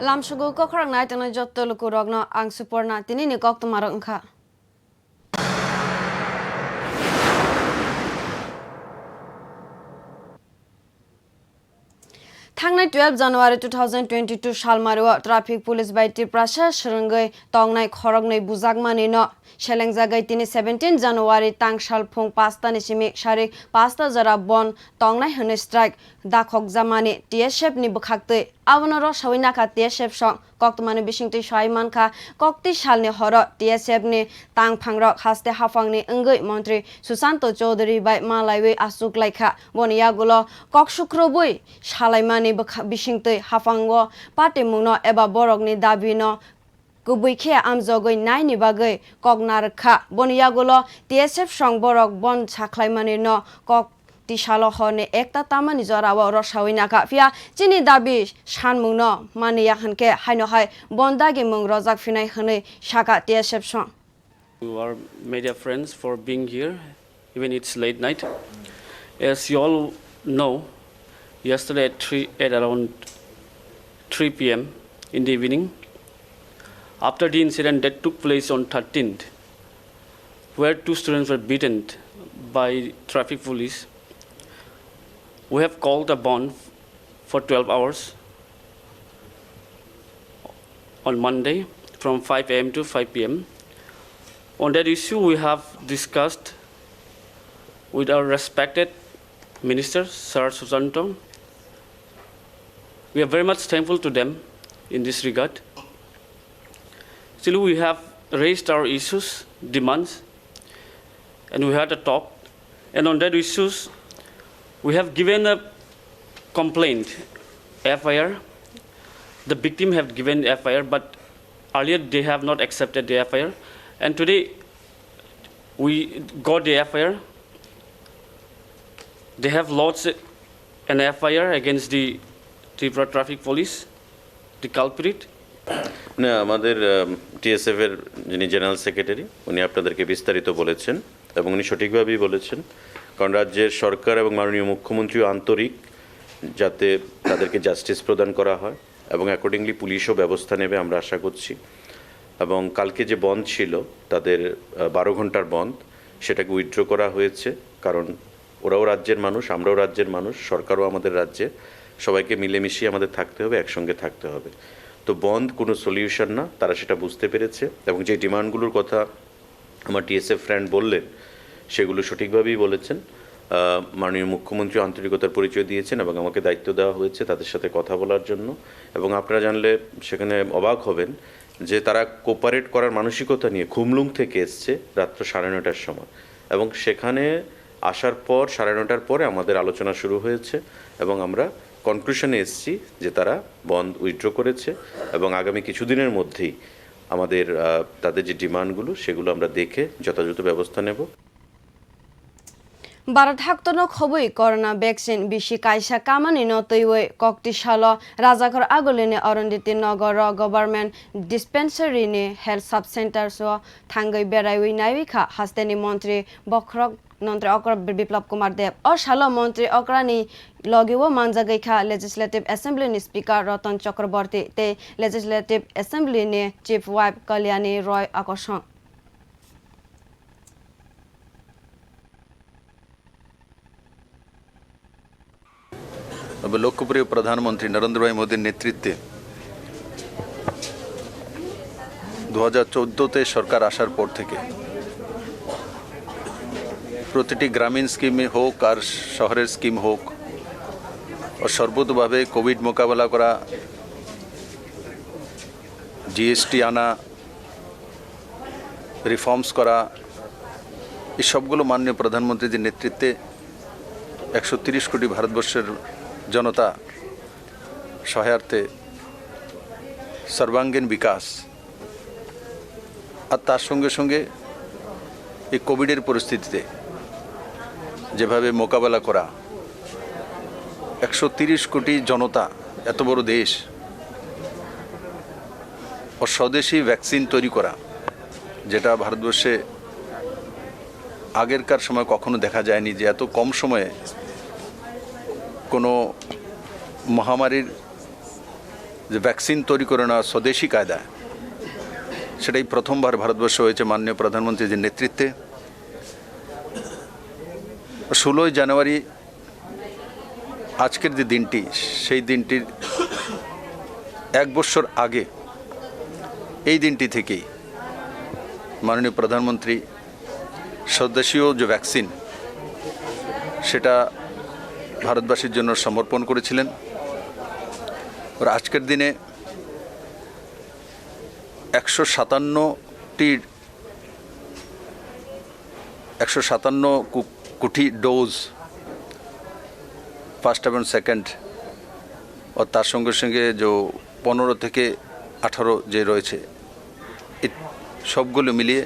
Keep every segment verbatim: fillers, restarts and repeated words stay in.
Lamsugo kokrok nai tongnai jotto lukurokno ang Suporna tinini koktwmarok wngkha. Thangnai twelve January two thousand twenty-two salmario traffic police bai Tiprasa swrwngwi tongnai khoroknwi bujakmani no selengjagwi tini seventeen January tangsal phung pasta ni simi sarik pasta jora bon tongnai hwnwi strike dakhokjamani T S F ni bwkhaktwi. Abono rwsawi nakha T S F song koktwmani bisingtwi sai mankha, kokti salni horo T S F ni tangphangrok haste haphangni wngwi montri Susanto Chowdhury bai malaiwi achuklaikha. Boni yagulo kok sukrubwi salaimani bwkha-, bisingtwi haphango patimungno eba borokni dabino kubui khe amjogwi naini bagwi kok narwkha. Boni yagulo T S F song borok bon sakhlaimani no kok tisalo horni ekta tamani jorao rwsawi nakha. Phiya chini dabi sanmungno maniya hwnkhe haino hai bon dagimung rojak phinai hwnwi sakha T S F song. To our media friends for being here, even it's late night. As you all know, yesterday at three, at around three p m in the evening, after the incident that took place on thirteenth, where two students were beaten by traffic police, we have called a bond for twelve hours on Monday from five a m to five p m. On that issue, we have discussed with our respected Minister, Sir Susanto. We are very much thankful to them in this regard. Still, we have raised our issues, demands, and we had a talk. And on that issues, we have given a complaint, F I R. The victim have given F I R, but earlier they have not accepted the F I R. And today, we got the F I R. They have lodged an F I R against the Tripura Traffic Police, the culprit. না, আমাদের টিএসএফ এর যিনি general secretary, উনি আপনাদেরকে বিস্তারিত বলেছেন এবং উনি সঠিকভাবেই বলেছেন, কারণ রাজ্যের সরকার এবং মাননীয় মুখ্যমন্ত্রীও আন্তরিক যাতে তাদেরকে জাস্টিস প্রদান করা হয় এবং অ্যাকর্ডিংলি পুলিশও ব্যবস্থা নেবে আমরা আশা করছি। এবং কালকে যে বন্ধ ছিল তাদের, আহ, বারো ঘন্টার বন্ধ, সেটাকে উইথড্র করা হয়েছে, কারণ ওরাও রাজ্যের মানুষ, আমরাও রাজ্যের মানুষ, সরকারও আমাদের রাজ্যে, সবাইকে মিলেমিশে আমাদের থাকতে হবে, একসঙ্গে থাকতে হবে। তো বন্ধ কোনো সলিউশন না, তারা সেটা বুঝতে পেরেছে এবং যে ডিমান্ডগুলোর কথা আমার টিএসএফ ফ্রেন্ড বললেন, সেগুলো সঠিকভাবেই বলেছেন। আহ, মাননীয় মুখ্যমন্ত্রী আন্তরিকতার পরিচয় দিয়েছেন এবং আমাকে দায়িত্ব দেওয়া হয়েছে তাদের সাথে কথা বলার জন্য। এবং আপনারা জানলে সেখানে অবাক হবেন যে তারা কোপারেট করার মানসিকতা নিয়ে খুমলুং থেকে এসছে রাত্র সাড়ে নয়টার সময় এবং সেখানে আসার পর সাড়ে নয়টার পরে আমাদের আলোচনা শুরু হয়েছে এবং আমরা কনক্লুশনে এসছি যে তারা বন্ধ উইথড্র করেছে এবং আগামী কিছুদিনের মধ্যেই আমাদের, আহ, তাদের যে ডিমান্ডগুলো সেগুলো আমরা দেখে যথাযথ ব্যবস্থা নেব। Bharat haktorno khobwi corona vaccine bisi kaisa kamani no twiwi kokti salo Rajakhor Agulini Arundhati Nogoro Government Dispensary ni Health Sub Centers o thangwi beraiwi naiwi kha hasteni montri bokhorok montri okra Biplab Kumar Deb. O salo montri okrani logi o manjagwi kha Legislative Assembly ni Speaker Ratan Chakraborty tei Legislative Assembly ni Chief Whip Kalyani Roy Akosong. তবে লোকপ্রিয় প্রধানমন্ত্রী নরেন্দ্র ভাই মোদীর নেতৃত্বে দু হাজার চোদ্দোতে সরকার আসার পর থেকে প্রতিটি গ্রামীণ স্কিমে হোক আর শহরের স্কিম হোক, ও সর্বতোভাবে কোভিড মোকাবেলা করা, জিএসটি আনা, রিফর্মস করা, এই সবগুলো মাননীয় প্রধানমন্ত্রীজির নেতৃত্বে একশো তিরিশ কোটি ভারতবর্ষের জনতা সহায়ার্থে সর্বাঙ্গীন বিকাশ। আর তার সঙ্গে সঙ্গে এই কোভিডের পরিস্থিতিতে যেভাবে মোকাবেলা করা, একশো তিরিশ কোটি জনতা, এত বড় দেশ, ও স্বদেশি ভ্যাকসিন তৈরি করা, যেটা ভারতবর্ষে আগেরকার সময় কখনো দেখা যায়নি, যে এত কম সময়ে কোনো মহামারীর যে ভ্যাকসিন তৈরি করে নেওয়া স্বদেশি কায়দায়, সেটাই প্রথমবার ভারতবর্ষে হয়েছে মাননীয় প্রধানমন্ত্রীজির নেতৃত্বে। ষোলোই জানুয়ারি আজকের যে দিনটি, সেই দিনটির এক বছর আগে এই দিনটি থেকেই মাননীয় প্রধানমন্ত্রী স্বদেশীয় যে ভ্যাকসিন, সেটা ভারতবাসীর জন্য সমর্পণ করেছিলেন। আর আজকের দিনে একশো সাতান্নটি, একশো সাতান্ন কো-, কোটি ডোজ, ফার্স্ট এবং সেকেন্ড, ও তার সঙ্গে সঙ্গে যে পনেরো থেকে আঠারো যে রয়েছে, এই সবগুলো মিলিয়ে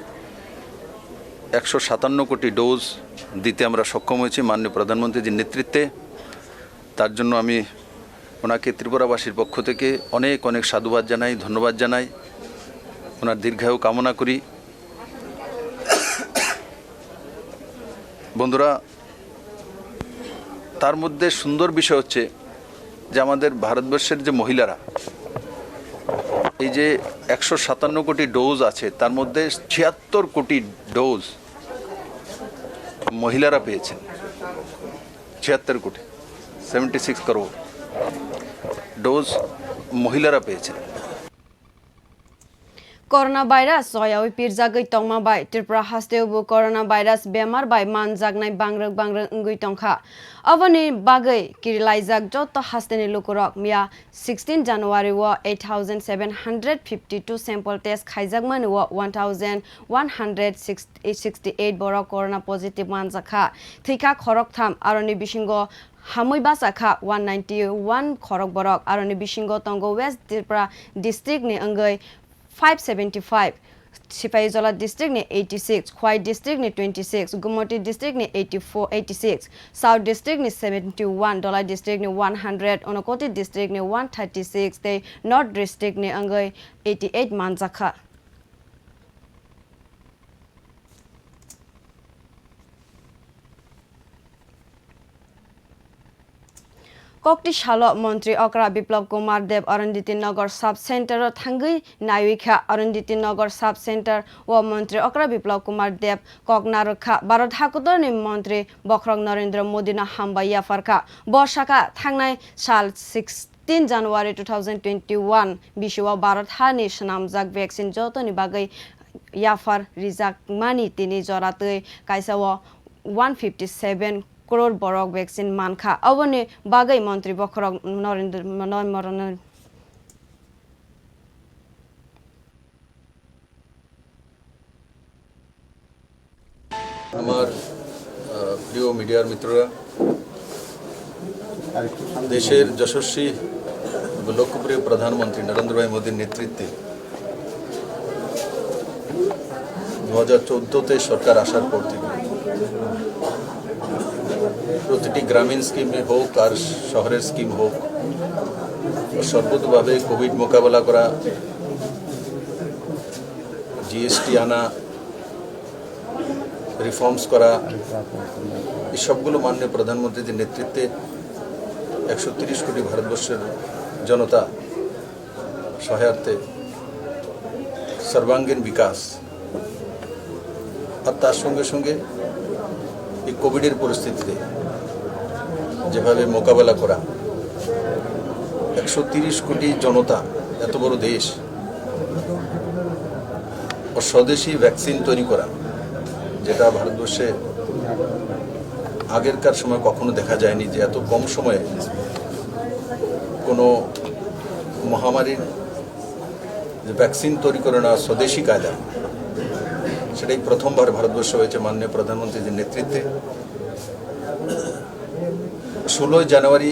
একশো সাতান্ন কোটি ডোজ দিতে আমরা সক্ষম হয়েছি মাননীয় প্রধানমন্ত্রীজির নেতৃত্বে। তার জন্য আমি ওনাকে ত্রিপুরাবাসীর পক্ষ থেকে অনেক অনেক সাধুবাদ জানাই, ধন্যবাদ জানাই, ওনার দীর্ঘায়ু কামনা করি। বন্ধুরা, তার মধ্যে সুন্দর বিষয় হচ্ছে যে আমাদের ভারতবর্ষের যে মহিলারা, এই যে একশো সাতান্ন কোটি ডোজ আছে, তার মধ্যে ছিয়াত্তর কোটি ডোজ মহিলারা পেয়েছেন। ছিয়াত্তর কোটি, সেভেন্টি সিক্স করোড় ডোজ মহিলারা পেয়েছেন। Corona virus soyawi pirjagwi tongma bai Tripura hasteo bo corona virus bemar bai manjaknai bangrwk bangrwk wngwi tongkha. Oboni bagwi kirilaijak joto hasteni lukurok miya sixteen January o eight thousand seven hundred fifty two sample test khaijakmani o one thousand one hundred sixty eight borok corona positive manjakha. Thwikha khoroktham, aroni bisingo hamwi bachakha one ninety one khorok borok, aroni bisingo tongo West Tripura district ni wngwi five seventy five, Sipahijola district ni eighty six, Khwai district ni twenty six, Gumoti district ni eighty four, eighty six, South district ni seventy one, Dholai district ni one hundred, Unakoti district ni one thirty six tei North district ni wngwi eighty eight manjakha. Kokti salo Montri Okra Biplab Kumar Deb Arundhati Nagar Sub Center o thangwi naiwi kha. Arundhati Nagar Sub Center o Montri Okra Biplab Kumar Deb kok narwk kha. Bharat hakutorni Montri bokhorok Narendra Modi no hambai yaphar kha. Bo sakha, thangnai sal sixteen January two thousand twenty one bisio Bharat hani swnamjak vaccine jotoni bagwi yaphar rijakmani tini jora twi kaisa o one fifty seven crore borok vaccine mankha. Aboni bagwi Montri bokhorok Narendra Modi আমার আহ, প্রিয় মিডিয়ার মিত্ররা, দেশের যশস্বী ও লোকপ্রিয় প্রধানমন্ত্রী নরেন্দ্র ভাই মোদীর নেতৃত্বে দু হাজার চোদ্দোতে সরকার আসার পর থেকে প্রতিটি গ্রামীণ স্কিমে হোক আর শহরের স্কিম হোক, সর্বতোভাবে কোভিড মোকাবেলা করা, জিএসটি আনা, রিফর্মস করা, এই সবগুলো মাননীয় প্রধানমন্ত্রীজির নেতৃত্বে একশো তিরিশ কোটি ভারতবর্ষের জনতা সহায়ার্থে সর্বাঙ্গীন বিকাশ। আর তার সঙ্গে সঙ্গে এই কোভিডের পরিস্থিতিতে যেভাবে মোকাবেলা করা, একশো তিরিশ কোটি জনতা, এত বড় দেশ, ও স্বদেশি ভ্যাকসিন তৈরি করা, যেটা ভারতবর্ষে আগেরকার সময় কখনো দেখা যায়নি যে এত কম সময়ে কোনো মহামারীর যে ভ্যাকসিন তৈরি করে নেওয়া স্বদেশি কায়দা, সেটাই প্রথমবার ভারতবর্ষে হয়েছে মাননীয় প্রধানমন্ত্রীজির নেতৃত্বে। ষোলোই জানুয়ারি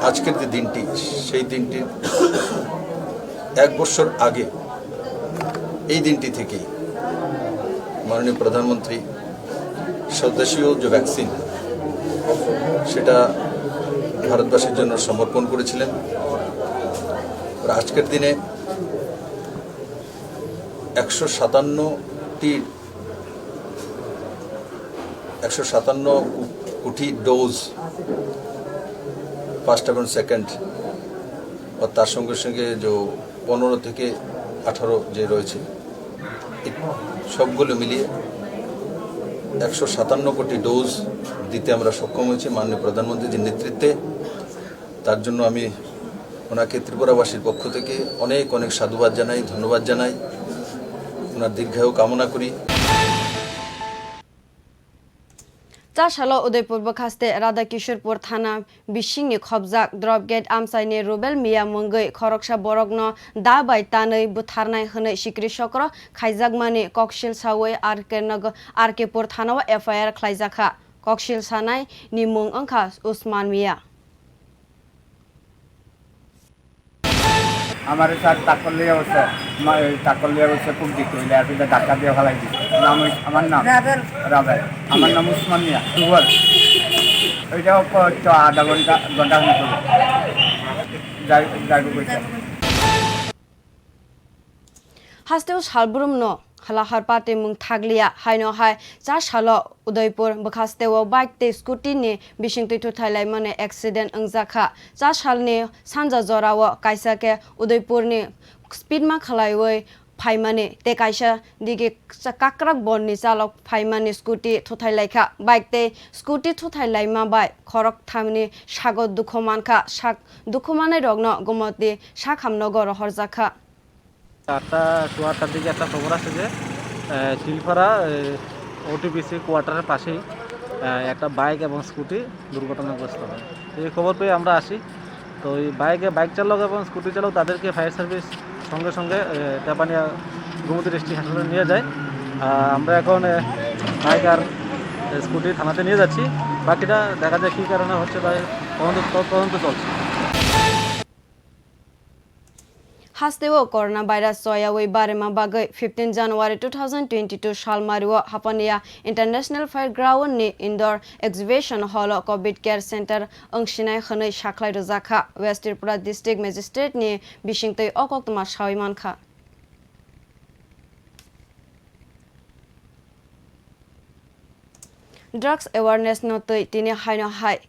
আজকের যে দিনটি, সেই দিনটির এক বছর আগে এই দিনটি থেকেই মাননীয় প্রধানমন্ত্রী স্বদেশীয় যে ভ্যাকসিন, সেটা ভারতবাসীর জন্য সমর্পণ করেছিলেন। আর আজকের দিনে একশো সাতান্নটি, একশো সাতান্ন কোটি ডোজ ফার্স্ট এবং সেকেন্ড তার সঙ্গে সঙ্গে যে পনেরো থেকে আঠারো যে রয়েছে, এই সবগুলো মিলিয়ে একশো সাতান্ন কোটি ডোজ দিতে আমরা সক্ষম হয়েছি মাননীয় প্রধানমন্ত্রীজির নেতৃত্বে। তার জন্য আমি ওনাকে ত্রিপুরাবাসীর পক্ষ থেকে অনেক অনেক সাধুবাদ জানাই, ধন্যবাদ জানাই। ওনার দীর্ঘায়ু কামনা করি। Chasalo Udaipur bwkhaste Radha Kishorpur thana bisingni khobjak drop gate amchaini Rubel Miya mungwi khoroksa borokno da bai tanwi butharnai hwnwi sikri sokro khaijakmani koksil sawi R K Nagar, R K Pur thanao F I R khlaijakha. Koksil sanai ni mung wngkha Usman Miya. আমার স্যার টাকলিয়া হচ্ছে, টাকলিয়া হচ্ছে খুব দিক হইলে আর কিন্তু ধাক্কা দিয়ে ফেলাই দিচ্ছে। নাম হচ্ছে, আমার নাম রাবেল। রাবেল। আমার নাম উসমান মিয়া। দুবার। ওইটাও তো আধা ঘন্টা, ঘন্টা মতো। যাই, যাই, যাই। Hasteo salbrumno halahar pate mung thakliya, haino hai cha salo Udaipur bwkhasteo bike tei scooty ni bisingtwi thuthai laimani accident wngjakha. Cha salni sanja jorao kaisa khe Udaipurni speed ma khlaiwi phaimani tei kaisa digi kakrak borni chalok phaimani scooty thuthai laikha. Bike tei scooty thuthai laima bai khorok thamni sago dukhu mankha. Sak dukhu mannairokno Gomoti sakhamnogo rohorjakha. আটটা, সোয়া আটটার দিকে একটা খবর আসে যে, আহ, চিলপাড়া, আহ, ওটিপিসি কোয়ার্টারের পাশেই, আহ, একটা বাইক এবং স্কুটি দুর্ঘটনাগ্রস্ত হয়। তো এই খবর পেয়ে আমরা আসি। তো এই বাইকে, বাইক চালক এবং স্কুটি চালক তাদেরকে ফায়ার সার্ভিস সঙ্গে সঙ্গে, আহ, তেপানিয়া গোমতী ডিস্ট্রিক্ট হাসপাতালে নিয়ে যায়। আহ, আমরা এখন, আহ, বাইক আর স্কুটি থানাতে নিয়ে যাচ্ছি। বাকিটা দেখা যাক কী কারণে হচ্ছে বা তদন্ত, তদন্ত চলছে। Hasteo coronavirus choyawi barima bagwi fifteen January two thousand twenty-two salmario Hapania International Fairground ni indoor exhibition hall o covid care center wngsinai hwnwi sakhlai rwjakha West Tripura District Magistrate ni bisingtwi o koktwma sawi mankha. Drugs awareness no twi tini haino hai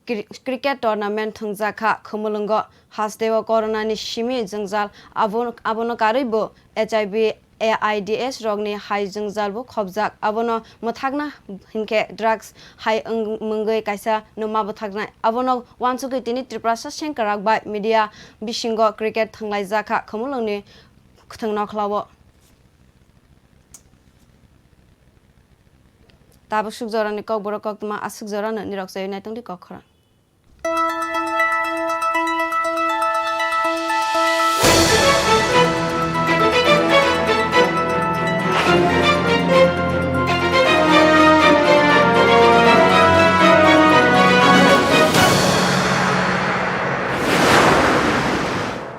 Cri-, cricket tournament thwngjak kha Khumulwngo. Hasteo corona ni simi jwngjal abo-, abono karwi bo H I V, A I D S rokni hai jwngjal bo khobjak. Abono mwthakna hinkhe drugs hai wng-, mwngwi kaisa numa bwthaknai. Abono uansugwi tini Tiprasa sengkrak bai media bisingo cricket thwnglaijak kha Khumulwngni thwngno khlao. Tabuk suk jorani kokborok koktwma aswk jorano nirok chaywi naitongdi kok khorang.